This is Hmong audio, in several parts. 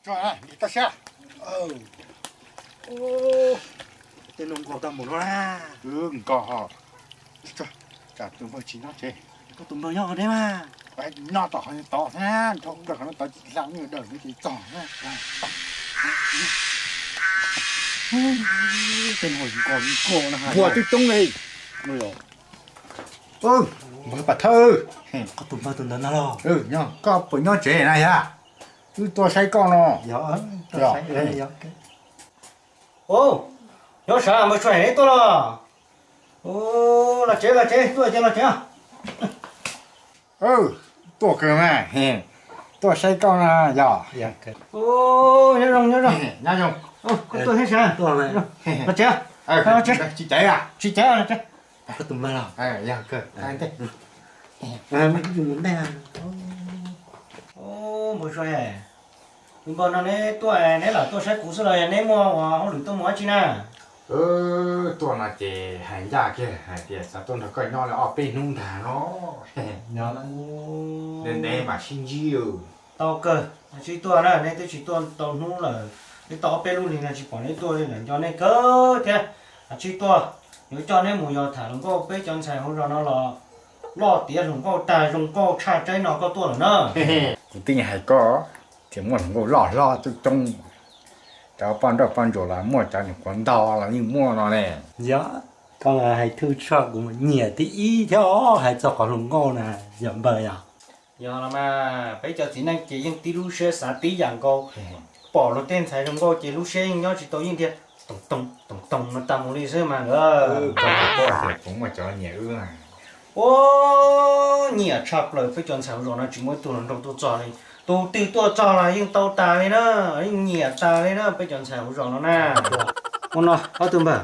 Tso, koj siab. Tej no nkaus tau mus no na. Nkaus ho. Tsam tus npawg tsis nyob tsev. Koj tus npawg nyob qhov deb mas. Nyob tom qhov tod thiab, nrog koj qhov no tod tsis hla, nws daws nws tsis txog na. Tej no nkaus nkaus na. Npua twb coob li. Npawg Pas Thawj. Koj tus npawg tus ntawd na los? Nyob, koj puas nyob tsev na yog? Wb tuaj saib koj no. Nyob sav npawg Suav neb tuaj los? Los tsev los tsev, tuaj ces los tsev. Tuaj kawg mas, tuaj saib koj na yog. Nyob zoo, nyob zoo. Koj tuaj thiab sav? Los tsev, tsis caiv, tsis caiv los tsev. Koj tus npawg los? Npawg Suav, tus npawg no neb tuaj, neb lam tuaj saib kuv xwb los yog neb muaj hauj lwm tuaj mus dab tsi na? Tuaj no ces hais ncaj kiag hais tias xav tuaj nrog koj nyob li ob peb hnub ntag no. Neb mam sib ntsib. Tau kawg, sib tuaj na, neb twb tsis tuaj tau hnub lawm, twb tau ob peb lub hlis no tsis pom neb tuaj li lawm, nco nej kawg thiab. Sib tuaj, yuav coj neb mus yos tham hluas nkauj, peb cov ntxhais hauv zos no los loj tiav hluas nkauj tag, zoo nkauj tshaj tseeb no koj tuaj lawm na. Kuv twb hais koj tias muaj hluas nkauj loj hlob twb coob, cov poj nrauj poj ntsuam los muaj, cov nyuam qhuav ntog los yeej muaj no ne. Yog, koj hais thwj tshaj kuv mas nyiam thib ib thiab os, hais txog qhov hluas nkauj na, yog npawg yog. Yog los mas, peb cov txiv neej ces yeej tib lub siab xav tib yam nkaus, pom luag tej ntxhais zoo nkauj ces lub siab yeej nyob tsis tau yeej tiag, toom toom toom toom no tas mus li xwb mas nkawd. Ua nyiam tshaj plaws, peb cov ntxhais hauv zos no tsis muaj ib tug hluas nraug tuaj txog li, tus twg tuaj txog los yeej tau tas li na, yeej nyiam tas li na peb cov ntxhais hauv zos no na. Ua no ob tug npawg,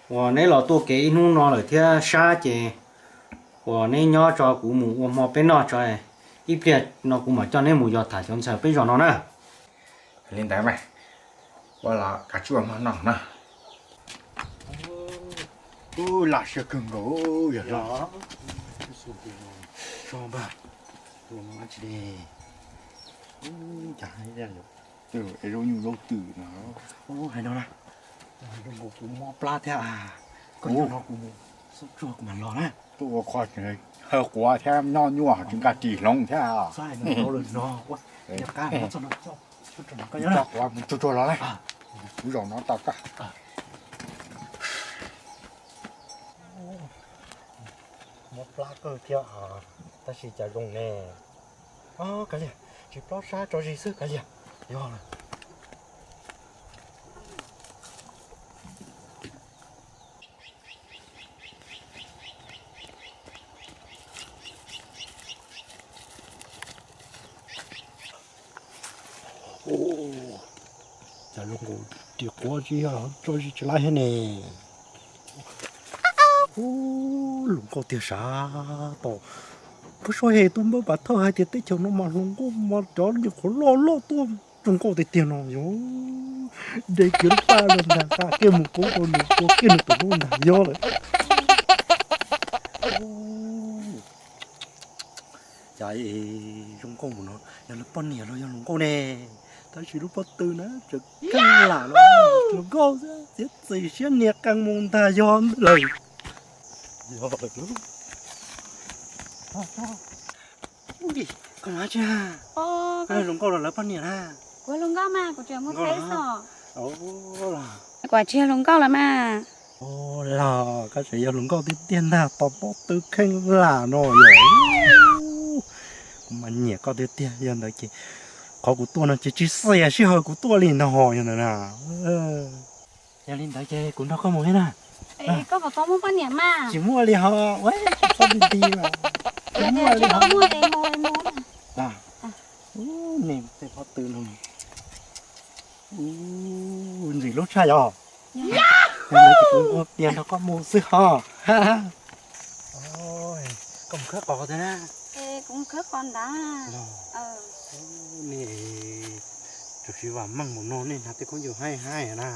uas neb los tuaj kev ib hnub no lawm thiab sab ces uas neb nyob tso kuv mus ua hmo peb noj tso, ib pliag no kuv mam coj neb mus yos tham cov ntxhais peb zos no na. Li ntawd mas, ua los kav tsij ua hmo noj na. Ub, laj siab kawg nkaus yog. Tsis, es zaub nyuj zaub twm no. Hais no na, kuv mob plab thiab, koj nyob no kuv mus xub tsuag kuv mam los na. Tuaj ua qhov haw quav thiab nyob nyuaj tsis nqa ris hloov thiab. Txhob quav mus tsuag tsuag los na, kuv zaum no tau koj. Mob plab kawg thiab, tab sis cas zoo ne. Kav liam, tsis plob sab tso zis xwb kav liam. Yog lawm. Cas zoo nkaus ris quav tsis yog tso zis tsis laib thiab ne. Ub, hluas nkauj tiag sav tau. Pub suab he tub npawg Pas Thawj hais tias teb chaws no mas hluas nkauj mas cov nyuam qhuav loj loj tuaj zoo nkauj tiag tiag no yog. De kiag lub paj no ntag, nqa kiag mus pub rau nws, tua kiag nws tus hlub ntag yog lawm. Cas zoo nkauj mus no, yog lawv poj niam los yog hluas nkauj ne? Tab sis lub pob tw na tseem kheej lam los hluas nkauj xwb, txiav txim siab nias qees mus ntag yog lawm. Koj mus dab tsi? Koj yog hluas nkauj los lawv poj niam na? Kuv hluas nkauj mas kuv tseem muaj teb xwb. Kuv tsis yog hluas nkauj los mas. Los koj tseem yog hluas nkauj tiag tiag ntag, tos pob tw kheej lam no yog. Kuv mas nyiam koj tiag tiag, yog ntawd ces qhov kuv tuaj no ces tsis xiam sij hawm kuv tuaj li ntag ho yog ntawd na. Yog li ntawd ces kuv nrog koj mus thiab na. Koj puas tau muaj poj niam mas? Tsis muaj li ho, tsis txhob ti ti mas. Tsis muaj li ho. Ub, nej tej pob tw no ntxim hlub tshaj yog. Yog li ces kuv ua tiag nrog koj mus xwb ho. Koj mus khawb qos qhov twg na? Nej tsuas siv vam meej mus no, nej hnav tej khaub ncaws haib haib na.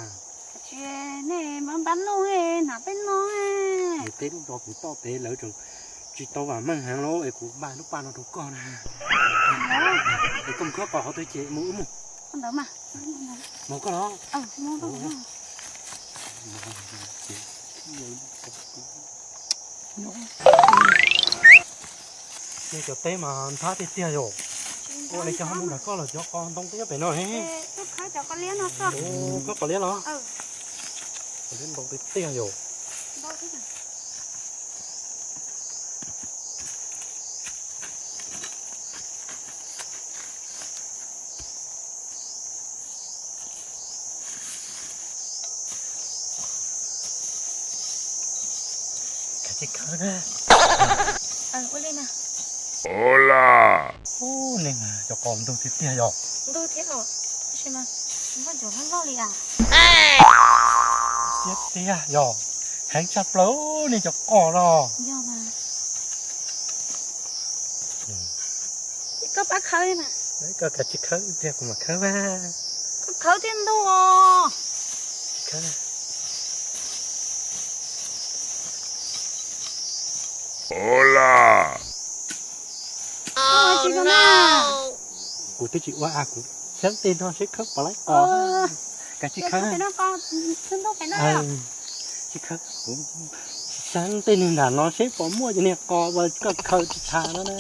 Nej npab npab noj hnav peb noj. Teb lub zos kuv toj pem lawv tseem tsis tau vam meej heev los es kuv npaj lub paj no rau koj na. Es koj mus khawb qos qhov twg ces mus wb mus. Ntawd mas. Mus koj los. Cov teb mas nthab tiag tiag yom. Ua li cov ho mus nram koj los cov qos ntoo twb nyob pem no ne. Khawb qos liab los? Qos liab ntoo tiag tiag yom. Kav tsij khawb na. Ua li na. Ub, nej mas cov qos ntug tiag tiag yog. Ntug thiab os, tab sis mas muaj cov loj loj li as. Tiag tiag yog, heev tshaj plaws nej cov qos no. Yog mas. Koj pab khawb mas. Koj kav tsij khawb tiag kuv mam khawb mas. Koj khawb thiaj ntug os. Khawb. Kuv twb tsis ua a, kuv xyab tej no seb khawb puas laib qos. Kav tsij khawb. Tsis khawb, kuv xyab tej niag nram no seb puas muaj cov niag qos uas koj khaws tsis tas no na.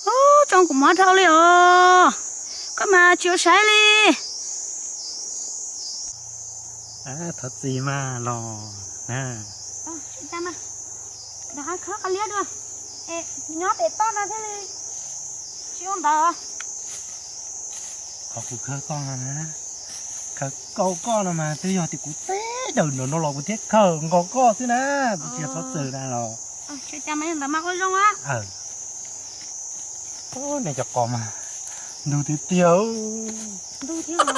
Ub, tsoo kuv mob dhau li os. Koj mas tsis ua saib li. Thov txim mas los na. Khawb qos liab dua, nyob pem toj no thiaj li tsis ua ntawd. Qhov kuv khawb koj no na, khawb kaus koj no mas twb yog tias kuv teb daws nram no los kuv thiaj khawb nkaus koj xwb na, kuv tsis yog txhob txwm na los. Ntawd mas ua zoo. Nej cov qos mas ntug tiag tiag. Ntug thiab os.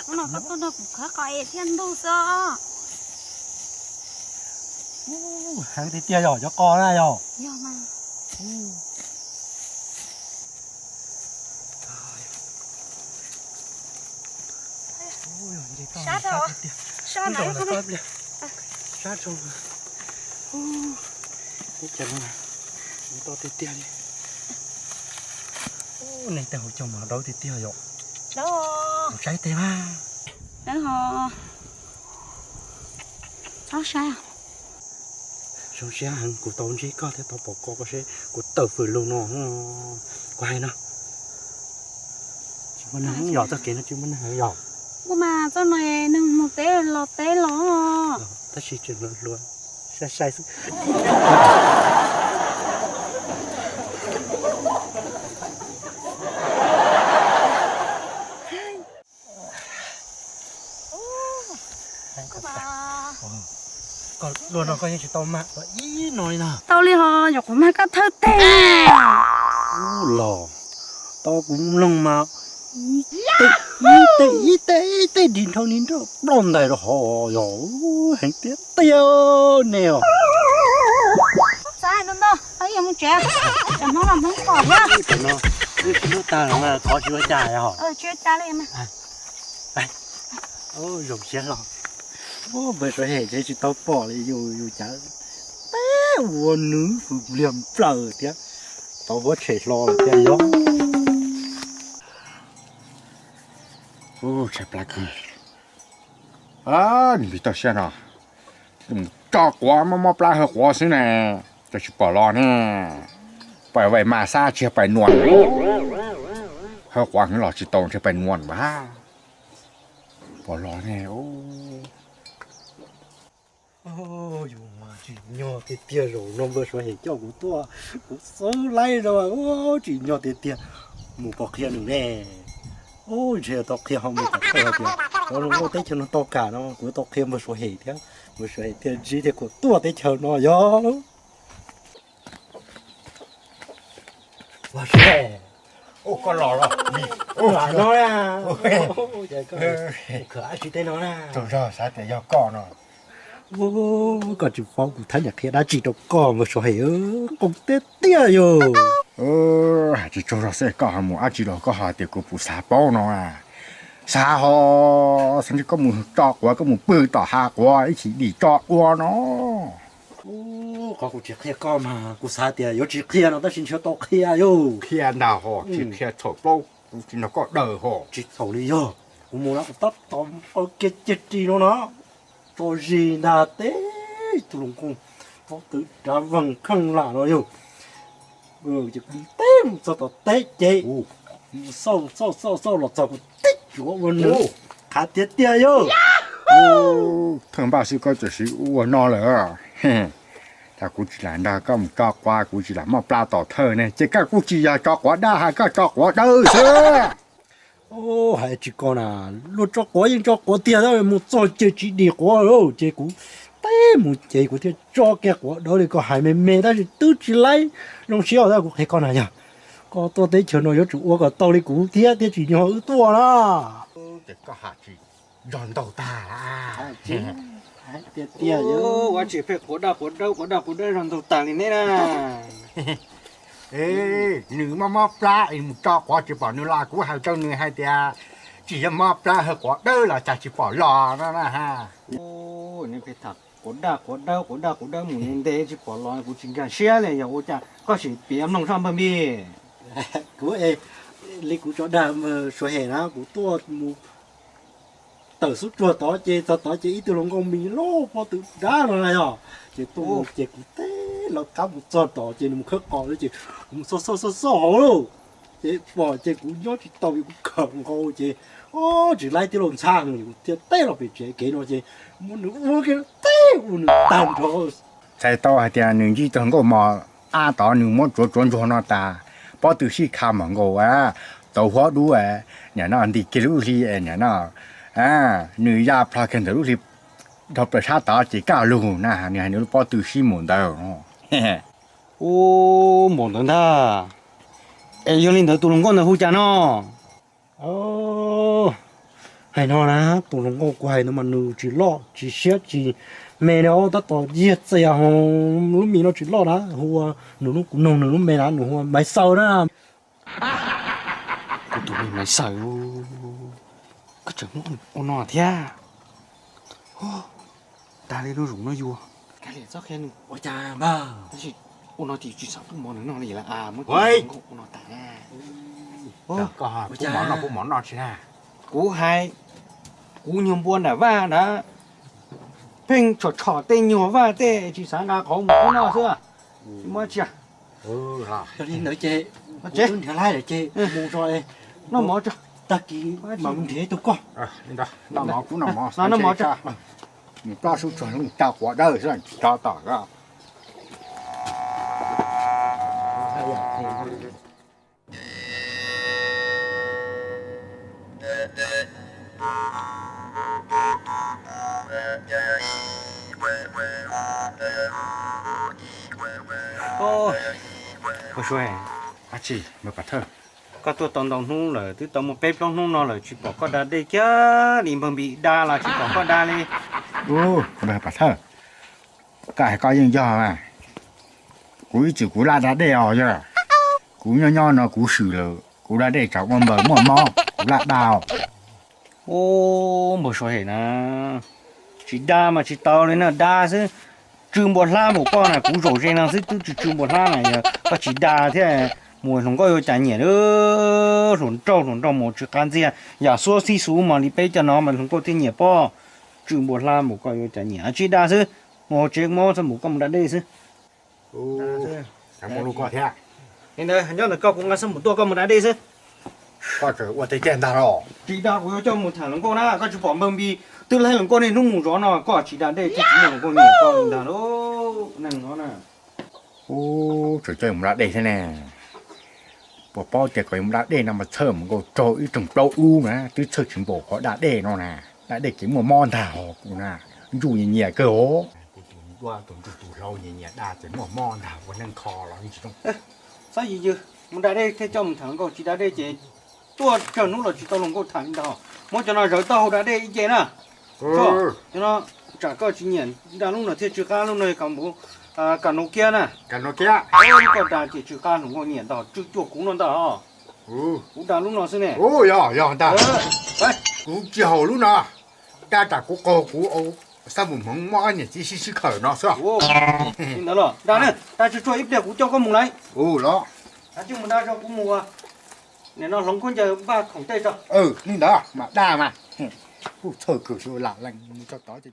Hnub no koj tuaj nrog kuv khawb qos es thiaj ntug xwb. Heev tiag tiag yog cov qos na yog. Yog mas. Sab rau, sab na. Sab rau. Teb chaws no to tiag tiag li. Nej tej hauv caug mas dawb tiag tiag yom. Mus saib tej mas. Dawb ho. Txhob saib. Zoo siab heev kuv tau ntsib koj thiab tau pom koj, koj seb kuv tawm fwm lug no. Kuv hais no, tsis muaj neeg yom, txoj kev no tsis muaj neeg yom. Kuv mas txoj no neeg mus teb los teb los. Tab sis tseem hluas hluas, sai sai xwb. Koj luaj no koj yeej tsis tau mag ib no li na. Tau li ho, yog kuv mag koj thawj teg. Ub los, tau kuv mloog mas ib teg ib teg ib teg dig nrhau ni nrhau ploj ntais rau hauv yog heev tiag tiag ne os. Xav hais ntau ntau, ib yam mus tsev, tsam hnub no Hmoob pom thiab. Ib hnub tag los mas thov tsis ua cas yog. Tsis ua cas li. Zoo siab los. Npawg Suav Hem tseem tsis tau pom li yus, yus cav teb ua nws hws npliag nplaws thiab, tau huab tshem hlo lawm thiab yog. Tshaib plab kawg. Nws toj siab no, tso quav mob mob plab hawb quav xwb ne, tsis pom los ne. Pais vais mas xab tsis pais nuam, hawb quav heev los tsis tau ntshe pais nuam npam. Pom los ne. Yus mas tsim nyog tiag tiag, zaum no npawg Suav Hem coj kuv tuaj, kuv xub laib no, tsim nyog tiag tiag. Mus pom qhia nws ne. Ntshe tau qhia ho mus kom tau hais tias cov zoo nkauj teb chaws no tau kam no, kuv tau qhia npawg Suav Hem thiab, npawg Suav Hem thiaj ntsib thiaj kom tuaj teb chaws no yog. Ua se, koj los los. Lam no na. Khawb ab tsi teb no na. Tsaug zog xav tias yog koj no. Koj tsis paub kuv thab niam qhia dab tsi rau koj mas Suav Hem, qos tiag tiag yog. Hais tsis tsaug zog xwb, koj ho mus dab tsi los koj ho tias kuv puas xav paub no. Xav ho, xav ntshe koj mus tso quav, koj mus pw tom hav quav ib chim dim tso ua no. Qhov kuv tsis qhia koj mas kuv xav tias yuav tsis qhia no tab sis ntshe tau qhia yog. Qhia ntag ho, tsis qhia txhaum plaub kuv tsis nrog koj daws ho. Tsis txhaum li yog, kuv mus na kuv tab tom qw kiag ceg ris no no, tso zis ntag teb tus hluas nkauj pob tw dav veeg kheej lam no yog. Ces kuv teb mus txog tom teb ces mus xauj xauj xauj xauj los txog kuv tib tsuav ua nws qhav tiag tiag yog. Thawj npaj xwb koj txawm siv ua no lawm. Thaum kuv tsis lam nrog koj mus tso quav, kuv tsis lam muaj plab tom thawj ne ces koj kuj tsis yog tso quav daj, hais koj tso quav dawb xwb. Hais tsis ko na, luag tso quav yeej tso quav tiag, mus txog ces tsis dim quav lawm ces kuv teb mus ces kuv thiaj tso kiag quav dawb li koj hais me me tab sis twb tsis laib zoo siab os. Kuv qhia koj na yog, koj tuaj teb chaws no yuav tsum ua kom tau li kuv thiab thiaj tsim nyog wb tuaj na. Ces koj hais tsis zog ntaug tag. Tiag tiag, ua tsis pheej quav daj quav dawb quav daj quav dawb zog ntaug tag li neb na. Nws mob mob plab es mus tso quav tsis pom nws los, kuv hais rau nws hais tias tsis yog mob plab, hawj quav dawb los cas tsis pom los no na. Neb pheej tham quav daj quav dawb quav daj quav dawb mus ntev tsis pom los kuv tsis nkag siab li, yog ua cas koj sim piav mloog soj npawg Npis. Kuv, li kuv tso dag Suav Hem na, kuv tuaj mus tawm xub tsuag tod ces txog tod ces ib tug hluas nkauj mis loj pob tw dab no na yog, ces tuaj mus ces kuv teb lawv qab mus txog tod ces nws mus khawb qos ces kuv mus xauj xauj xauj xauj hauv lauj, ces pom ces kuv nyob tsis tau es kuv khawm nkaus ces tsis laib tib los ntxhab es kuv thiaj teb los pem tsev kev no ces muab nws ua kiag teb ua nws tag nrho. Txhais tau hais tias nws ntsib tug nkauj mos ab tod nws muab tsuav tsuav ntsuag no tas, pob tw sib kha mom nkaus, tauv huab dub, niam no nti kiag lub hli niam no, nws ya plho kiag ntawm lub hli dhau plaws sab tod ces kaj lug na, nws hais nws lub pob tw sib mus ntawd. Ub, npaum ntawd ntag. Es yog li ntawd tus hluas nkauj ntawd hu cas no? Hais no na, tus hluas nkauj kuv hais ntawd mas nws tsis loj tsis siab tsis me li os, tab tom yig txias ho lub mis no tsis loj na, hu ua, nws lub, kuv nug nws lub npe na, nws hu ua Maiv Xaws na. Kuv tus me Maiv Xaws, koj tseem muab ua no thiab. Tag li lub zoom no yuav. Ua cas npawg, ua no ces tsis xav pub mov nws noj li lawm, muab ua no tas. Koj pub mov noj pub mov noj tsis na. Kuv hais, kuv nyuag npua nram vaj nrad, pheej tshom tshom tej nyuag vaj tej tsis xav nqa qhauv mus pub noj xwb. Tsis muaj tsia. Yog li ntawd ces nrhiav laib lawm ces mus tso, noj mov tso, tag kis mam mus nrhiav ib tug koj. Noj mov, kuv noj mov, noj mov tso. Mus plob sub tsuag lub tau quav dawb xwb tsis tso tom. Ua suav, ab tsi, npawg Pam Thawj, koj tuaj tau ntau hnub lawm, twb tau muaj peb plaub hnub no lawm tsis pom koj da dej kiag li, npawg Npis da los tsis pom koj da li. Ub, npawg Pam Thawj, koj hais koj yeej yog mas. Kuv ib txwm kuv laj da dej os yog. Kuv nyob nyob no kuv swm lawm, kuv da dej tsam ua npaws muaj mob, kuv laj da os. Ub, npawg Suav Hem na, tsis da mas tsis tau li na, da xwb. Tsw npua hlab npaum koj na, kuv zaum ze no xwb twb tsw tsw npua hlab na, yog koj tsis da thiab mus hluas nkauj yuav cas nyiam. Hluas nraug hluas nraug mus tsw qab ntxiag, yam xuab xib xuv mas li peb cov no mas hluas nkauj thiaj nyiam pob. Tsw npua hlab npaum koj yuav cas nyiam, tsis da xwb. Mus hauv tsev mob txog npaum koj mus da dej xwb. Li ntawd nyob ntawm koj, kuv nqa xab npum tuaj, koj mus da dej xwb. Koj tseem ua tej ceg ntag los? Tsis da, kuv yuav coj mus tham hluas nkauj na, koj tsis pom npawg Npis twb laib hluas nkauj niaj hnub mus zov no, koj tsis da dej thiaj tsis muaj hluas nkauj nyiam koj li ntag lauj, neeg no na. Ub, tseem coj mus da dej thiab ne. Puas paub tias kom yuav mus da dej no mas txhawj mus nkaus raug ib rooj plaub ub na, twb txhawj tsis npaum qhov da dej no na. Da dej ces muaj mob ntag hos kuv na, ntsuj nyias nyias kawg os. Kuv tus ntsuj tus hlau nyias nyias da ces muaj mob ntag, ua neej kho los tsis zoo. Xab yis yws, mus da dej thiaj coj mus tham hluas nkauj, tsis da dej ces tuaj tsawg hnub los tsis tau hluas nkauj tham li ntag. Muab cov no zawv taub hau da dej ib ce na. Cov no Tsam koj tsis nyiam da lub no thiab, tsw qab lub no, kom mus, kam no kiab na. Koj da ces tsw qab, hluas nkauj nyiam ntag, tsw cuag kuv no ntag. Kuv da lub no xwb ne. Yog, yog ntag. Kuv tsis haum lub no. Da tsam kuv qaug kuv xab npum hmoov muab ob niam txiv sib sib khawm no xwb. Li ntawd los da na, da tsw tshuaj ib pliag kuv coj koj mus lawm. Los, mus da tso, kuv mus ua, nim no hloov khaub ncaws npaj khoom tej tso. Li ntawd mas da mas. Kuj txhawj kawg, lam lees mus tso tod.